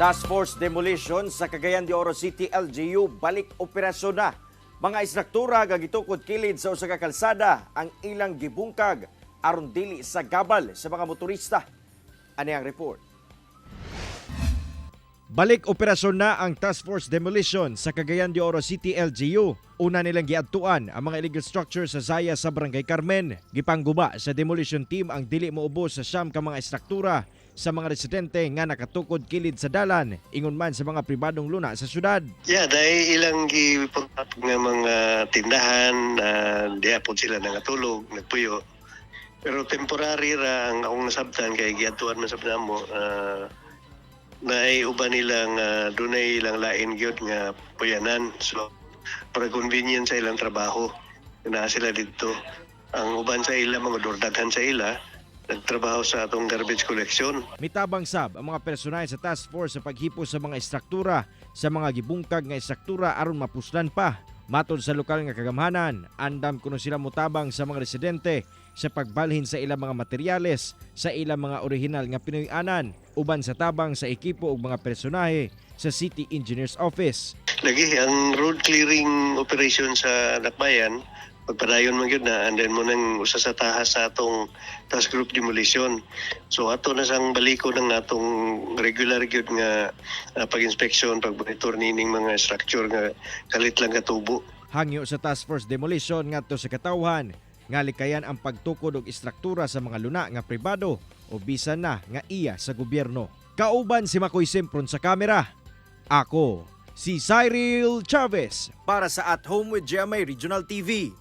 Task Force Demolition sa Cagayan de Oro City LGU balik operasyon na. Mga istruktura nga gitukod kilid sa usa ka kalsada ang ilang gibungkag aron dili sagabal sa mga motorista. Ani ang report. Balik operasyon na ang Task Force Demolition sa Cagayan de Oro City LGU. Una nilang giadtuan ang mga illegal structure sa Zaya sa Barangay Carmen. Gipangguba sa demolition team ang dili moubos sa 9 ka mga istruktura sa mga residente nga nakatukod kilid sa dalan, ingon man sa mga pribadong luna sa syudad. Yeah, dahil ilang giput up nga mga tindahan, diha po sila nangatulog, nagpuyo. Pero temporary ra ang akong nasabtan kay giadtuan man sab namo, naay uban nilang dunay ilang lain gyud nga puyanan. So para convenient sa ilang trabaho, naa sila didto. Ang uban sa ila, mga daghan sa ila nagtrabaho sa atong garbage collection. Mitabang sab ang mga personahe sa task force sa paghipo sa mga istruktura sa mga gibungkag nga istruktura aron mapuslan pa. Matod sa lokal nga kagamhanan, andam kuno sila mutabang sa mga residente sa pagbalhin sa ilang mga materyales sa ilang mga orihinal nga Pinoy-anan, uban sa tabang sa ekipo ug mga personahe sa City Engineers Office. Lagi ang road clearing operation sa Dakbayan pagpadayon man gyud na, and then mao nang usa sa tahas sa atong task group demolition. So ato na sang baliko ng atong regular gyud nga pag-inspection, pag-monitor nining mga structure nga kalit lang katubo. Hangyo sa Task Force Demolition ngadto sa katawhan nga likayan ang pagtukod og istruktura sa mga luna nga pribado o bisan na nga iya sa gobyerno. Kauban si Makoy Sempron sa kamera. Ako si Cyril Chavez para sa At Home with GMA Regional TV.